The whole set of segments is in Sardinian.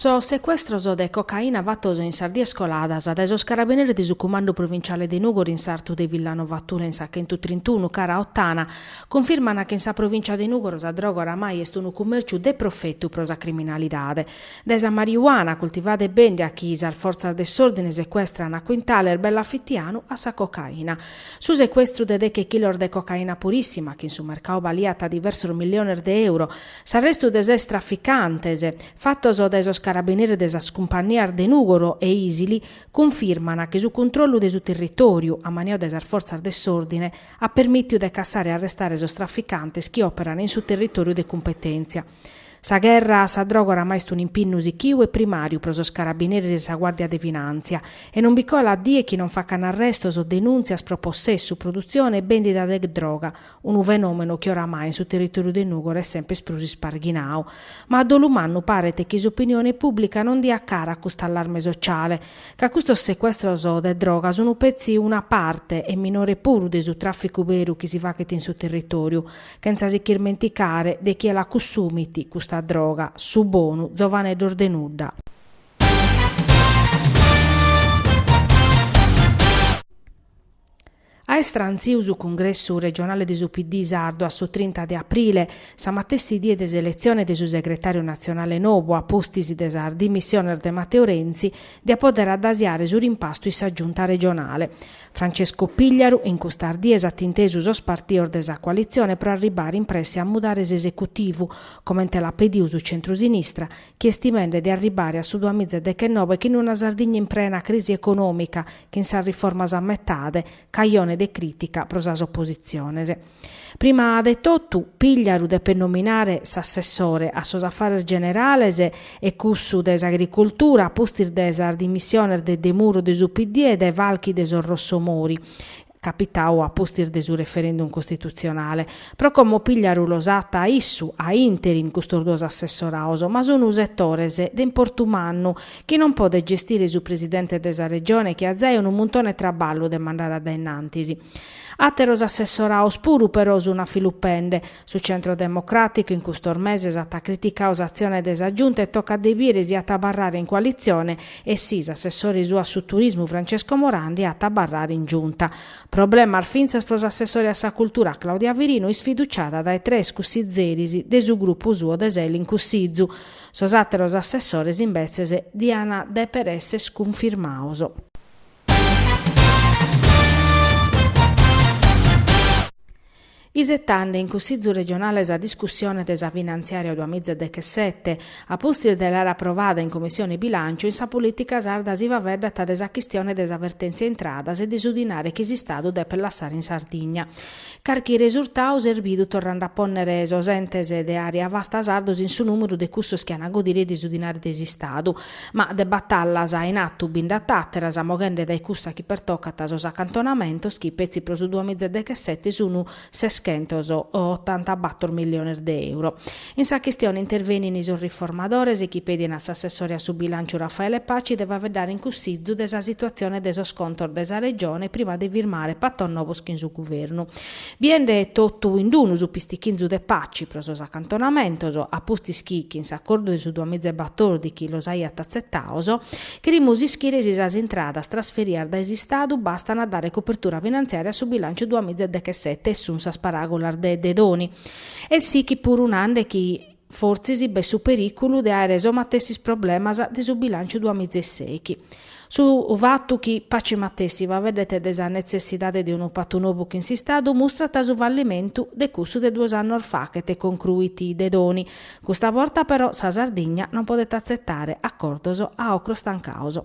Sos secuestros de cocaina fatos in sas dies coladas dae sos carabineris de su Cumandu Provinciale de Nùgoro in sartu de Villanova Tula in sa chentutrintunu cara a Ottana cunfirman chi in sa provìncia de Nùgoro sa droga oramai est unu cummèrciu de profetu pro sa criminalidade. Dae sa marijuana cultivada e bèndia chi sas fortzas de s'òrdine secuestran a cuintales belle a fitianu a sa cocaina. Su secuestru de deche chilos de cocaina purìssima chi in su mercadu baliat diversos milliones de euro, S'arrestu de ses traficantes, fatos dae sos carabineris de sas cumpannias de Nùgoro e Ìsili, cunfirman chi su cuntrollu de su territòriu, ammaniadu dae sas fortzas de s'òrdine, at permìtidu de cassare e arrestare sos traficantes chi òperan in su territòriu de cumpetèntzia. Sa gherra a sa droga oramai est un'impinnu sichiu e primàriu pro sos carabineris de sa Guàrdia de Finàntzia e non bi colat die chi non facan arrestos o denùntzias pro possessu, produtzione e bèndida de droga, Unu fenòmenu chi oramai in su territòriu de Nùgoro est semper prus isparghinadu. Ma a dolu mannu paret chi s'opinione pùblica non diat cara a custu allarme sociale, ca custos secuestros de droga sunt petzi una parte e minore puru de su tràficu beru chi si faghet in su territòriu, chentza si ch'irmenticare de chie la cussumit custa droga, su bonu, zovaneddos de nudda. Aer trantziu su cungressu regionale de su PD sardu a su trinta de aprile, sa matessi die de s'eletzione de su segretàriu natzionale nou a pustis de sas dimissiones de Matteo Renzi, diat pòdere addasiare su rimpastu in sa giunta regionale. Francesco Pigliaru in custas dies at intesu sos partidos de sa coalitzione pro arribbare in presse a mudare s'esecutivu, comente l'at pediu su centrusinistra, chi est timende de arribbare a su duamiza e dechenoe chin una Sardigna in prena crisi econòmica, chin sas riformas a metade, cajone de crìtica pro sas opositziones. Prima de totu, Pigliaru depet nominare s'assessore a sos afares generales e cussu de s'agricultura a pustis de sas dimissiones de Demuro de su PD e de Falchi de sos Rossomori, capitadu a pustis de su referendum costitutzionale. Pro como Pigliaru los at issu a interim custos duos assessorados, ma sun setores de importu mannu chi non podet gestire su presidente de sa Regione chi at zai unu muntone 'e traballu de mandare a dae innantis. Àteros assessorados puru però sun afilupende. Su Centro Democràticu in custos meses at criticadu s'atzione de sa Giunta e tocat de bìdere si at a abarrare in coalitzione e si s'assessore suo a su turismu Francesco Morandi at a abarrare in Giunta. Problemas fintzas pro s'assessore a sa cultura Claudia Firino isfiduciada dae tres cussizeris de su grupu suo de Sel in Cussizu. Sos àteros assessores imbetzes diant dèpere èssere cunfirmados. Isetande in Cussizu regionale sa discussione de sa finantziària duamiza e dechesete, a pustis de l'àere aprovada in Commissione Bilànciu, in sa polìtica sarda si faeddat de sa chistione de sa vertèntzia intradas e de su dinare chi s'Istadu depet lassare in Sardigna. Carchi resurtadu s'est bidu torrende a pònnere sos entes de àrea vasta sardos in su nùmeru de cussos chi an a godire de su dinare de s'Istadu. Ma de batallas in atu bi nd'at àteras, moghende dae cussa chi pertocat sos acantonamentos chi petzi pro su duamiza e dechesete sun seschentosotantabator milliones de euro. In sa chistione intervenin sos riformadores chi pedin a s'assessore a su bilànciu Raffaele Paci de faeddare in Cussizu de sa situatzione de sos contos de sa Regione prima de firmare patos novos chin su Guvernu. Biende totu in unu su pistichinzu de Paci pro sos acantonamentos, a pustis chi, chin s'acordu de su duamiza e batòrdichi los aiat atzetados, cherimus ischire si sas intradas trasferias dae s'Istadu bastan a dare copertura finantziària a su bilànciu duamiza e dechesete e sun sas paràgulas de Dedoni. E sichit puru nande chi fortzis b'est su perìculu de àere sos matessis problemas de su bilànciu duamiza e sèichi. Su fatu chi Paci matessi faeddet de sa netzessidade de unu patu nobu chin s'Istadu mustrat su fallimentu de cussu de duos annos faghet, concruit Dedoni. Custa borta però sa Sardigna non podet atzetare acordos a ocros tancados.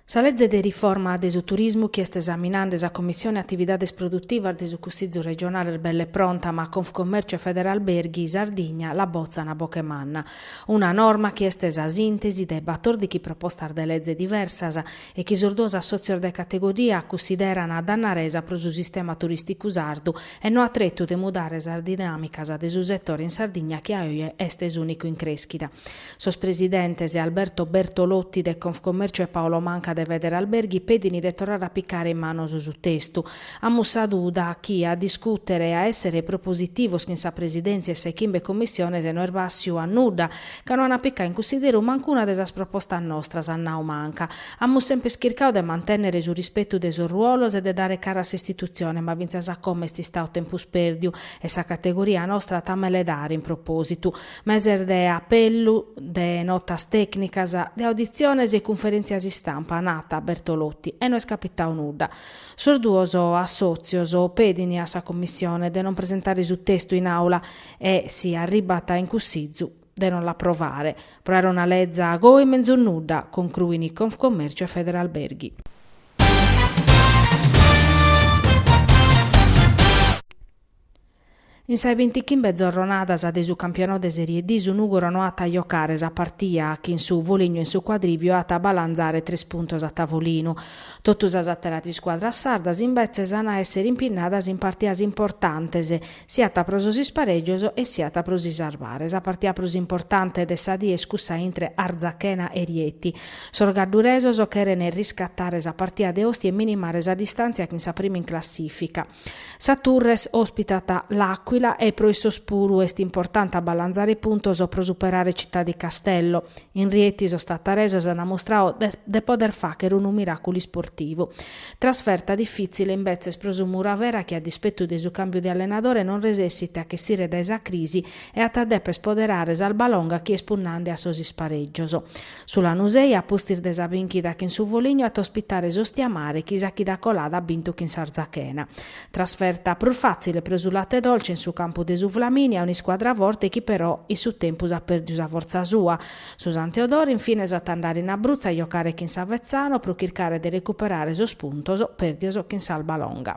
Sa leze de riforma de su turismu chi est esaminande sa Commissione Atividades Produtivas de su Cussizu Regionale est belle pronta, ma Confcommercio e Federalberghi Sardigna la botzan a boche manna. Una norma chi est sa sìntesi de batòrdichi propostas de leze diversas e chi sos duos assòtzios de categoria cussideran dannaresa pro su sistema turìsticu sardu e no a tretu de mudare sas dinàmicas de su setore in Sardigna chi a oje est s'ùnicu in crèschida. Sos presidentes Alberto Bertolotti de Confcommercio e Paolo Manca de. de Federalberghi pedin de torrare a picare in manos su testu. Amus sa duda chi a discùtere e a èssere propositivos chin sa Presidèntzia e sa 'e chimbe commissiones no est bàssiu a nudda, ca no an a picare in cunsideru mancuna de sas propostas nostras, at nau Manca. Amus semper chircau de mantènnere su rispetu de sos ruolos e de dare cara a s'istitutzione, ma fintzas a como est istau tempus pèrdiu e sa categoria nostra at a meledare in propòsitu. Meses de apellu, de notas tècnicas, de auditziones e cunferèntzias istampa, nat Bertolotti, e no est capitau nudda. Sos duos assòtzios pedin a sa Commissione de non presentare su testu in àula e, si arribat in Cussizu, de non l'aprovare. Pro àere una leza goi menzus nudda, concruin Confcommercio e Federalberghi. In sa 'e bintichimbe zorronadas de su campionau de Serie D su Nùgoro no at a jocare sa partia chin su Foligno in su Quadrivio e at a balanzare tres puntos a tavolinu. Totu sas àteras iscuadras sardas imbetzes an a èssere impinnadas in partias importantes, siat pro sos isparègios e siat pro si sarvare. Sa partia prus importante de sa die est cussa intre Arzachena e Rieti. Sos gadduresos cheren riscatare sa partia de Ostia e minimare sa distàntzia chin sa prima in classìfica. Sa Turres òspitat L'Aquila e pro issos puru est importante a balanzare puntos pro superare Città di Castello. In Rieti sos tataresos ant mustradu de poder fàghere unu miràculu isportivu. Trasferta difìtzile imbetzes pro su Muravera chi a dispetu de su càmbiu de allenadore non resessit a chessire dae sa crisi e at a deper poderare s'Albalonga chi est punnande a sos isparègios. Su Lanusei, a pustis de sa bìnchida chin su Foligno, at a ospitare s'Ostia Mare chi sa chida colada at bintu chin s'Arzachena. Trasferta prus fàtzile pro su Latte Dolce in su campu de su Flaminia, un'iscuadra forte chi però in su tempus at pèrdiu sa fortza sua. Su San Teodoro infines at a andare in Abruzzo a jocare chin s'Avezzano pro chircare de recuperare sos puntos pèrdios chin s'Albalonga.